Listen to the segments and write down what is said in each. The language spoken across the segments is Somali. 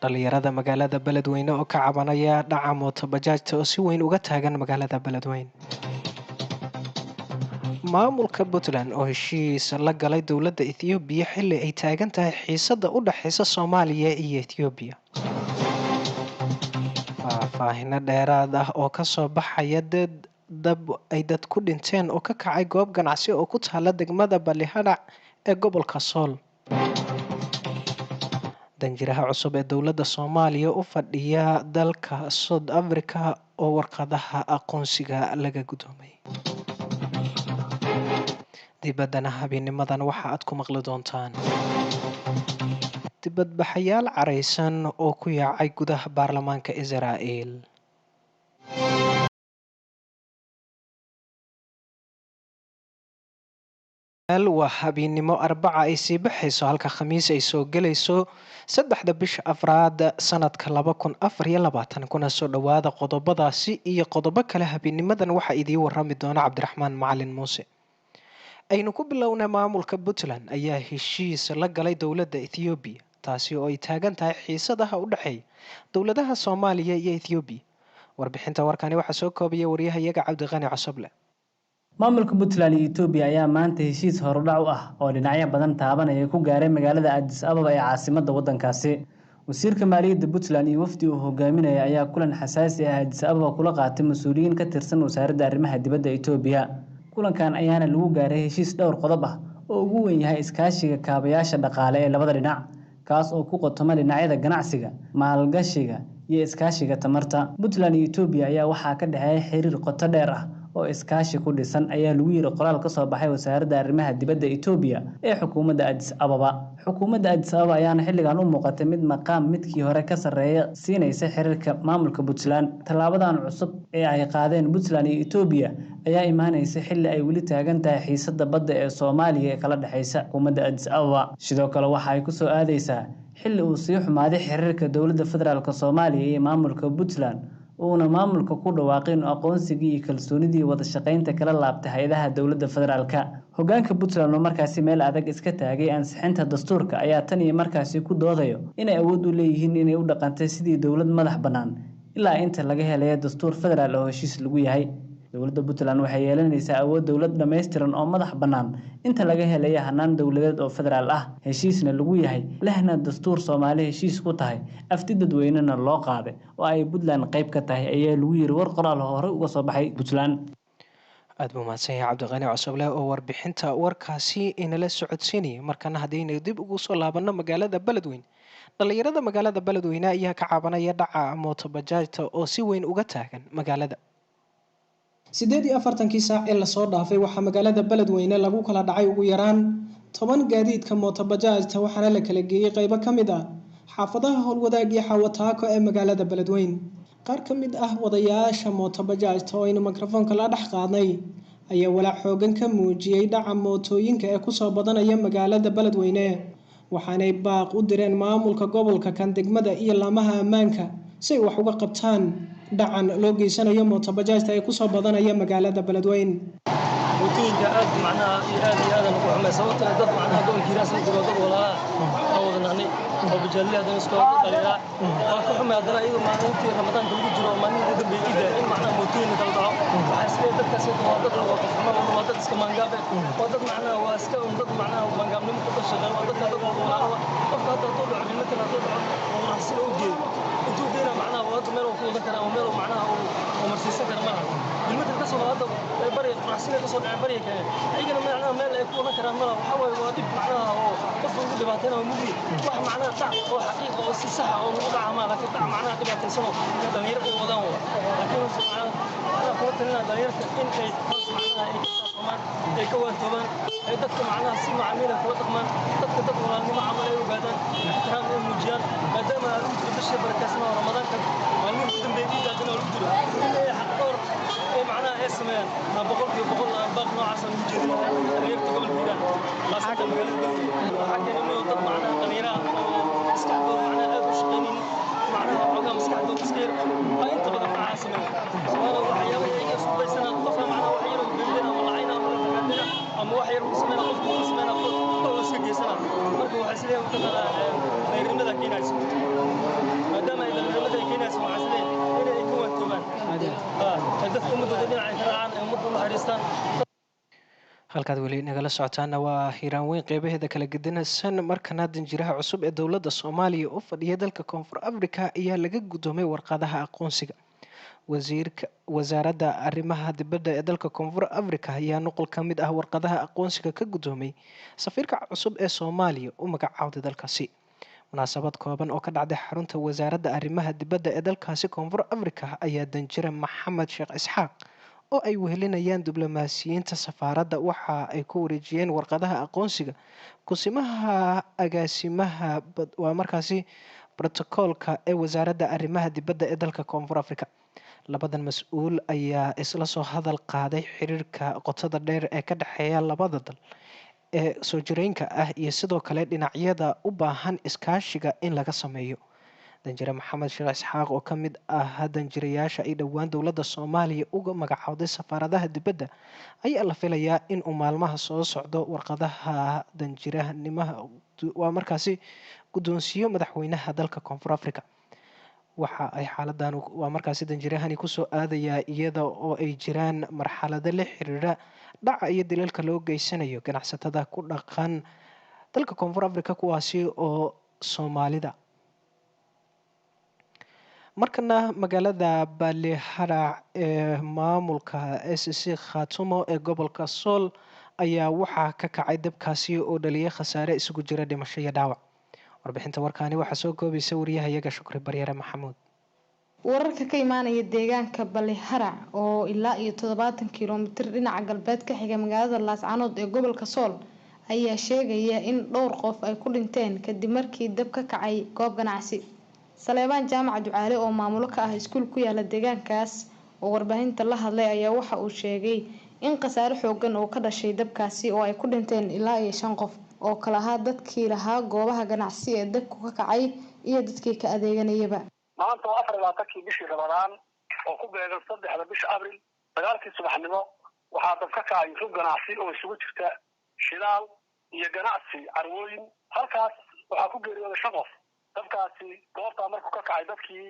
Dhalinyarada magaalada Beledweyne oo ka cabanaya dhaca mootobajaajta oo si weyn uga taagan magaalada Beledweyne. Maamulka Puntland oo heshiis la galay dowladda Ethoobiya xilli ay taagan tahay xiisadda u dhaxaysa Soomaaliya iyo Ethoobiya. Faahfaahino dheeraad ah oo kasoo baxaya dad dab ay dad ku dhinteen oo ka kacay goob ganacsi oo ku taala degmada Balihadhac ee gobolka Sool. Danjiraha cusub ee dowladda Soomaaliya u fadhiya dalka South Africa oo warqadaha aqoonsiga laga gudoomay. Dibaddana habeenimadan waxa aad ku maqli doontaan dibadbaxayaal caraysan oo ku yaacay gudaha baarlamaanka Israa'iil. Waa habeennimo Arbaca ay sii baxayso halka Khamiis ay soo gelayso 3-da bisha afraad sanadka 2024. Kuna soo dhawaada qodobadaasi iyo qodobo kale. Habeenimadan waxaa idiin warami doona Cabdiraxmaan Macalin Muuse. Aynu ku bilownay, maamulka Puntland ayaa heshiis la galay dowladda Ethoobiya, taasi oo ay taagan tahay xiisadaha u dhexeeya dowladaha Soomaaliya iyo Ethoobiya. Warbixinta warkani waxaa soo koobaya wariyahayaga Cabdiqani Cosoble. Maamulka Puntland iyo Itoobiya ayaa maanta heshiis horudhac u ah oo dhinacyo badan taabanaya ku gaaray magaalada Addis Ababa ee caasimadda waddankaasi. Wasiirka maaliyadda Puntland iyo wafdi uu hogaaminaya ayaa kulan xasaasi ah Addis Ababa kula qaatay mas-uuliyiin ka tirsan wasaaradda arrimaha dibadda Itoobiya. Kulankan ayaana lagu gaaray heshiis dhowr qodob ah oo ugu weyn yahay iskaashiga kaabayaasha dhaqaale ee labada dhinac, kaas oo ku qotoma dhinacyada ganacsiga, maalgashiga iyo iskaashiga tamarta. Puntland iyo Itoobiya ayaa waxaa ka dhexeeya xiriir qoto dheer ah oo iskaashi ku dhisan, ayaa lagu yiri qoraal ka soo baxay wasaaradda arrimaha dibadda Itoobiya ee xukuumadda Addis Ababa. Xukuumadda Addis Ababa ayaana xilligan u muuqatay mid maqaam midkii hore ka sarreeya siinaysa xiriirka maamulka Puntland. Tallaabadan cusub ee ay qaadeen Puntland iyo Itoobiya ayaa imaanaysa xilli ay weli taagan tahay xiisadda badda ee Soomaaliya ee kala dhexaysa xukuumadda Addis Ababa. Sidoo kale waxa ay ku soo aadaysaa xilli uu sii xumaaday xiriirka dowladda federaalk Soomaaliya iyo maamulka Puntland, uuna maamulka ku dhawaaqay inuu aqoonsigii iyo kalsoonidii wada shaqaynta kala laabtay hay-adaha dowladda federaalka. Hogaanka Puntland oo markaasi meel adag iska taagay ansixinta dastuurka ayaa tan iyo markaasi ku doodayo inay awood u leeyihiin inay u dhaqantay sidii dowlad madax bannaan ilaa inta laga helayo dastuur federaal oo heshiis lagu yahay. Dowladda Puntland waxay yeelanaysaa awood dowlad dhammaystiran oo madax bannaan inta laga helayo hanaan dowladeed oo federaal ah, heshiisna lagu yahay, lehna dastuur Soomaali heshiis ku tahay, afti dadweynena loo qaaday oo ay Puntland qayb ka tahay, ayaa lagu yiri war qoraal hore uga soo baxay Puntland. Aada buu mahadsan yahay Cabdiqani Cosoble oo warbixinta warkaasi inala socodsiinayay. Markana haddaynu dib ugu soo laabanno magaalada Beledweyne, dhalinyarada magaalada Beledweyne ayaa ka cabanaya dhaca mootobajaajta oo si weyn uga taagan magaalada. 48-kii saac ee lasoo dhaafay waxaa magaalada Beledweyne lagu kala dhacay ugu yaraan 10 gaadiidka mootobajaajta, waxaana la kala geeyey qeybo ka mid ah xaafadaha Howlwadaag iyo Xawataako ee magaalada Beledweyne. Qaar ka mid ah wadayaasha mootobajaajta oo aynu mikrofoonka la dhex qaadnay ayaa walaac xoogan ka muujiyey dhaca mootooyinka ee kusoo badanaya magaalada Beledweyne, waxaanay baaq u direen maamulka gobolka, kan degmada iyo laamaha ammaanka si ay wax uga qabtaan dhacan loo geysanayo mootobajaajta ee kusoo badanaya magaalada Beledweyne. Mootooyinka aad macnaha iyo aad iyo aadan ugu xumay, sababtoo ah dad macnaha gobolka Hiiraan soo jooga, dad walaalaha aan wada nahnay oo bajaajley, haddana isku dhalinyara waan ka xumay. Haddana iyadoo maalintii Ramadaanka lagu jiro oo maalmihii ugu dambeeyay ciidda in macnaha mootooyinka kala dhaco, waxaa isleeyahay dadkaas waa dad waa qof xumo, waa dad iska maangaabe, waa dad macnaha waa iska un dad macnaha maangaabnimo ku shaqeeya, waa dadka dad wada walaalo. Qofka hadda hadduu dhaco bilmatal, hadduu dhaco oo raxsin u geeyo intuu geynaa macnaha waa hadda meel uu ku wadan karaa ama meel uu macnaha uu marsiisan kara malaha. Bilmatal kasoo hadda bari raxsin kasoo dhacay bariga kale, ayagana macnaha meel ay ku wadan karaan malaha. Waxaa waaye waa dhib macnaha oo qofka ugu dhibaatayna waa mugdi wax macnaha dhac oo xaqiiqa oo si sax ah oo lagu dhaca maa, laakiin dhac macnaha dhibaataysan oo dhalinyaro ay wadaan waa. Laakiin macnaha kula talinaa dhalinyarta in ay taas macnaha ay ka saafoomaan, ay ka waantoobaan, ay dadka macnaha si macaamiila kula dhaqmaan dadka, dad walaalnimo camal ay ogaadaan, ixtiraam ay muujiyaan, maadaama lagu jiro bishii barakaysan oo Ramadaanka, maalmihii ugu dambeeyay ciidda haddana lagu jiro, in ay xaq dhowr ay macnaha ay sameeyaan. 100% aan baaq noocaas aan ugu jeedinahay dhalinyarta gobolka Hiiraan, khaasatan magaalada Beledweyne. Waxaa keenay inuu dad macnaha dhalinyaro ah oo maskaxdooda macnaha aad u shaqaynaynin, macnaha xoogaa maskaxdooda iska yar baa inta badan macnaha sameeya. Waana waxyaaba iyaga isku daysanaa qofka macnaha wax yar oo bendena ama lacayna ama lafagaadena ama wax yar uu sameynaa, qofka uu sameynaa qof iska geysana. Marka waxaa isleeyahay mataqaanaa dhallinyarnimada keenaysa. haystaan. Halkaad weli nagala socotaana waa Hiiraan Weyn qeybaheeda kala gedinaysan. Markana danjiraha cusub ee dowladda Soomaaliya u fadhiya dalka Koonfur Africa ayaa laga guddoomay warqadaha aqoonsiga. Wasiirka wasaaradda arrimaha dibadda ee dalka Koonfur Africa ayaa nuqul ka mid ah warqadaha aqoonsiga ka guddoomay safiirka cusub ee Soomaaliya u magacaawday dalkaasi. Munaasabad kooban oo ka dhacday xarunta wasaaradda arrimaha dibadda ee dalkaasi Koonfur Africa ayaa danjire Maxamed Sheekh Isxaaq oo ay wehelinayaan diblomaasiyiinta safaaradda waxa ay ku wareejiyeen warqadaha aqoonsiga kusimaha agaasimaha waa markaasi brotokoolka ee wasaaradda arrimaha dibadda ee dalka Koonfur Africa. Labadan mas-uul ayaa isla soo hadal qaaday xiriirka qotada dheer ee ka dhexeeya labada dal ee soo jireynka ah iyo sidoo kale dhinacyada u baahan iskaashiga in laga sameeyo. Danjire Maxamed Sheekh Isxaaq oo ka mid ah danjirayaasha ay dhowaan dowladda Soomaaliya uga magacowday safaaradaha dibadda ayaa la filayaa in uu maalmaha soo socdo warqadaha danjiranimaha waa markaasi guddoonsiiyo madaxweynaha dalka Koonfur Africa. Waxa ay xaaladan waa markaasi danjirahani kusoo aadayaa iyada oo ay jiraan marxalado la xiriira dhaca iyo dilalka loo geysanayo ganacsatada ku dhaqan dalka Koonfur Africa, kuwaasi oo Soomaalida. Markana magaalada Baliharac ee maamulka SC Khaatumo ee gobolka Sool ayaa waxaa ka kacay dabkaasi oo dhaliyay khasaare isugu jira dhimasho iyo dhaawac. Warbixinta warkaani waxaa soo koobaysa wariyahayaga Shukri Baryare Maxamuud. Wararka ka imaanaya deegaanka Baliharac oo ilaa iyo 70 kiiloomitir dhinaca galbeed ka xiga magaalada Laascanood ee gobolka Sool ayaa sheegaya in dhowr qof ay ku dhinteen kadib markii dab ka kacay goob ganacsi. Saleebaan Jaamac Ducaale oo maamulo ka ah iskuul ku yaala deegaankaas oo warbaahinta la hadlay ayaa waxa uu sheegay in khasaare xoogan oo ka dhashay dabkaasi oo ay ku dhinteen ilaa iyo shan qof oo kala ahaa dadkii lahaa goobaha ganacsi ee dabku ka kacay iyo dadkii ka adeeganayaba. Maanta oo 24-kii bishii Ramadaan oo ku beegan 3-da bisha Abril, 9-kii subaxnimo waxaa dab ka kacay rug ganacsi oo isugu jirta shidaal iyo ganacsi carwooyin. Halkaas waxaa ku geeriyooday shan qof. Dabkaasi goobtaa markuu ka kacay, dadkii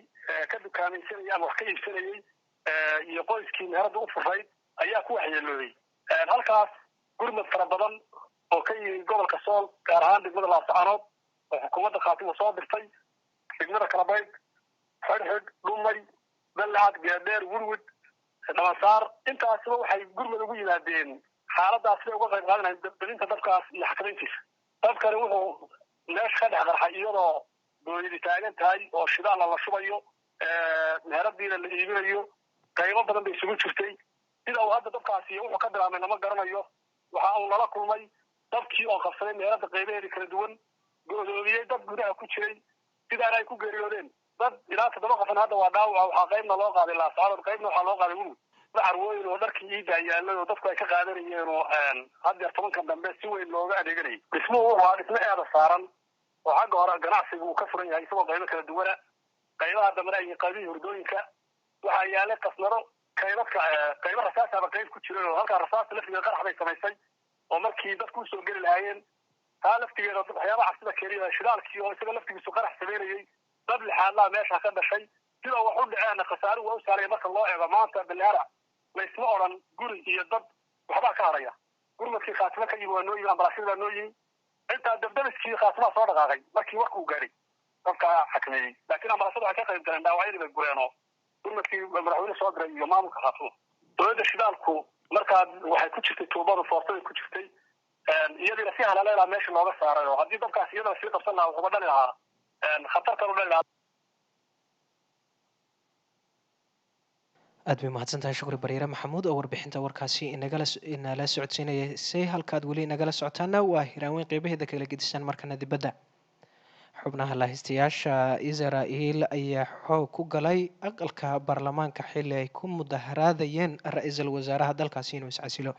ka dukaamaysanayay ama wax ka iibsanayey iyo qoyskii meherada u furayd ayaa ku waxyeelooday. Halkaas gurmad fara badan oo ka yimid gobolka Sool, gaar ahaan degmada Laascaanood oo xukuumadda Khaatimo soo dirtay, degmada Kalabayd, Xidhxidh, Dhumay, Ballacad, Geedheer, Wurwud, Dhamasaar, intaasiba waxay gurmad ugu yimaadeen xaaladaas siday uga qayb qaadanayan dalinta dabkaas iyo xakamayntiisa. Dabkani wuxuu meesha ka dhex qarxay iyadoo booyadi taagan tahay oo shidaalla la shubayo, meheradiina la iibinayo. Qaybo badan bay isugu jirtay. Sida uu hadda dabkaasi wuxuu ka bilaabmay lama garanayo. Waxa uu lala kulmay dabkii oo qabsaday meherada qaybaheedii kala duwan, go'doomiyey dad gudaha ku jiray, sidaana ay ku geeriyoodeen dad ilaa toddoba qofna. Hadda waa dhaawaca. Waxaa qaybna loo qaaday Laascaanood, qaybna waxaa loo qaaday Wurwud. Carwooyin oo dharkii iidaa yaalay oo dadku ay ka qaadanayeen oo haddeer tobankan dambe si weyn looga adeeganayay. Dhismuhu wuxuu ahaa dhismo eeda saaran oo xagga hore ganacsigu uu ka furan yahay isagoo qaybo kala duwana, qaybaha dambena ay qaybihii hurdooyinka. Waxaa yaalay qasnado kaydadka, qaybo rasaasaba qayb ku jiray oo halkaa rasaasta laftigeeda qarax bay samaysay oo markii dadku usoo geli lahaayeen taa laftigeeda waxyaabaha cabsida keenaya. Shidaalkii oo isaga laftigiisu qarax samaynayay, dab lixaadlaa meesha ka dhashay. Sida wax u dhaceenna khasaaruhu waa u saalaya. Marka loo eego maanta Baleara laysma odhan guri iyo dad waxbaa ka haraya. Gurmadkii Khaatimo ka yimi waa noo yimi, ambalaasyada baa noo yimi, intaa dabdabiskii Khaatimaa soo dhaqaaqay markii warkuu gaadhay dabkaa xakameeyey, laakiin ambalaasyada waxay ka qayb galeen dhaawacyadii bay gureen oo gurmadkii madaxweyne soo diray iyo maamulka Khaatimo. Dowladda shidaalku markaa waxay ku jirtay tuubadu foortaday ku jirtay, iyadiina si halaleelaa meesha looga saaray oo haddii dabkaas iyadana sii qabsan lahaa wuxuuba dhali lahaa khatar kalu dhali lahaa. Aad bay mahadsantahay Shukri Baryare Maxamuud oo warbixinta warkaasi inagala inala socodsiinaya. Say halkaad weli inagala socotaana waa Hiraanweyn qeybaheeda kala gedisan. Markana dibadda, xubnaha lahaystayaasha Israel ayaa xoog ku galay aqalka baarlamaanka xilli ay ku mudaharaadayeen ra-iisul wasaaraha dalkaasi inuu iscasilo.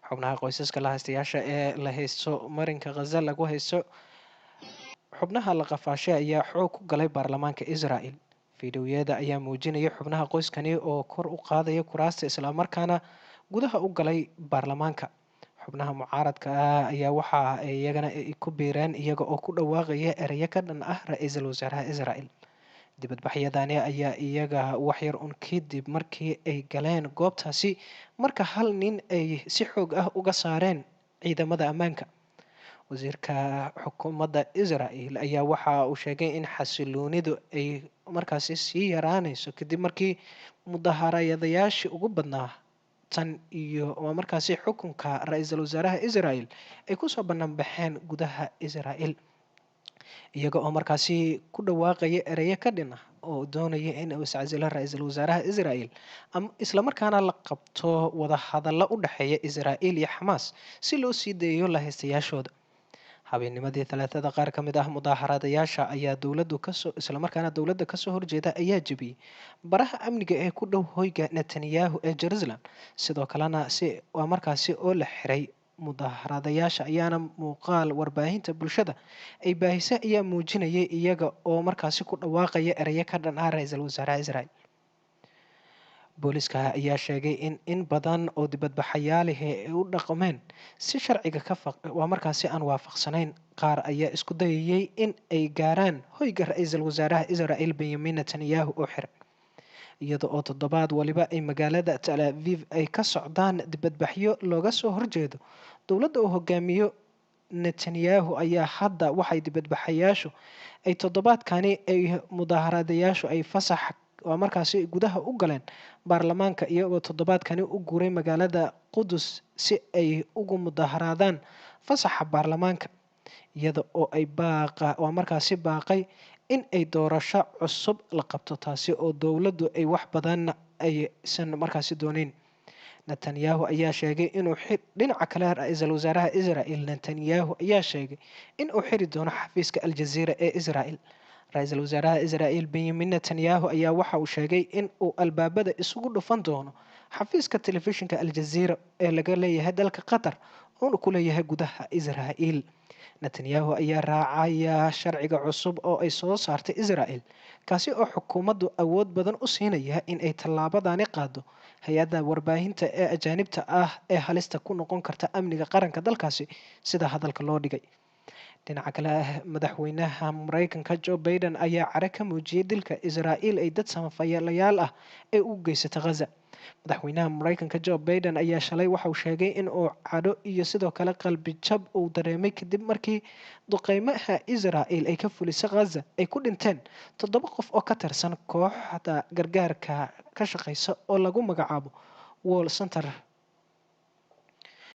Xubnaha qoysaska lahaystayaasha ee la haysto marinka Khaza lagu haysto, xubnaha la qafaashay ayaa xoog ku galay baarlamaanka Israel. Fiidiyowyada ayaa muujinaya xubnaha qoyskani oo kor u qaadaya kuraasta islamarkaana gudaha u galay baarlamaanka. Xubnaha mucaaradka ah ayaa waxa ay iyagana ku biireen iyaga oo ku dhawaaqaya ereyo ka dhan ah ra-iisul wasaaraha Israel. Dibadbaxyadani ayaa iyaga waxyar un kadib markii ay galeen goobtaasi, marka hal nin ay si xoog ah uga saareen ciidamada ammaanka. Wasiirka xukuumadda Israel ayaa waxa uu sheegay in xasiloonidu ay markaasi sii yaraaneyso kadib markii mudaharadayaashii ugu badnaa tan iyo waa markaasi xukunka ra-iisul wasaaraha Israel ay kusoo banaanbaxeen gudaha Israel, iyaga oo markaasi ku dhawaaqaya ereyo ka dhin ah oo doonaya in uu iscasilo ra-iisul wasaaraha Israel, islamarkaana la qabto wadahadallo u dhexeeya Israel iyo Xamaas si loo sii daeyo lahaystayaashooda. Habeennimadii Talaadada, qaar ka mid ah mudaaharaadayaasha ayaa dowladdu kasoo islamarkaana dowladda kasoo horjeeda ayaa jebiyey baraha amniga ee ku dhow hoyga Netanyahu ee Jerusalem, sidoo kalena si waa markaasi oo la xiray. Mudaaharaadayaasha ayaana muuqaal warbaahinta bulshada ay baahisay ayaa muujinayay iyaga oo markaasi ku dhawaaqaya ereyo ka dhan ah ra-iisul wasaaraha Israel. Booliska ayaa sheegay in badan oo dibadbaxayaalihi ay u dhaqmeen si sharciga ka faq waa markaasi aan waafaqsanayn. Qaar ayaa isku dayayay in ay gaaraan hoyga ra-iisul wasaaraha Israel Benyamin Netanyahu oo xiran, iyada oo toddobaad waliba ay magaalada Tel Aviv ay ka socdaan dibadbaxyo looga soo horjeedo dowladda uu hogaamiyo Netanyahu. Ayaa hadda waxay dibadbaxayaashu ay toddobaadkani ay mudaaharaadayaashu ay fasax waa markaasi gudaha u galeen baarlamaanka, iyagoo toddobaadkani u guuray magaalada Qudus si ay ugu mudaharaadaan fasaxa baarlamaanka, iyada oo ay baaqa waa markaasi baaqay in ay doorasho cusub la qabto, taasi oo dowladdu ay wax badan aysan markaasi dooneyn. Netanyahu ayaa sheegay inuu dhinaca kale, ra-iisul wasaaraha Israel Netanyahu ayaa sheegay in uu xiri doono xafiiska Aljazeera ee Israel. Ra-iisul wasaaraha Israel Benyamin Netanyahu ayaa waxa uu sheegay in uu albaabada isugu dhufan doono xafiiska telefishinka Aljazeera ee laga leeyahay dalka Qatar, uuna ku leeyahay gudaha Israel. Netanyahu ayaa raacaya sharciga cusub oo ay soo saartay Israel, kaasi oo xukuumaddu awood badan u siinaya in ay tallaabadani qaado hay-adda warbaahinta ee ajaanibta ah ee halista ku noqon karta amniga qaranka dalkaasi, sida hadalka loo dhigay. Dhinaca kale, madaxweynaha Mareykanka Joe Biden ayaa care ka muujiyey dilka Israel ay dad samafalayaal ah ee u geysata Gaza. Madaxweynaha Mareykanka Joe Biden ayaa shalay waxa uu sheegay in uu cadho iyo sidoo kale qalbi jab uu dareemay kadib markii duqeymaha Israel ay ka fulisay Gaza ay ku dhinteen 7 qof oo ka tirsan kooxda gargaarka ka shaqeysa oo lagu magacaabo World Center.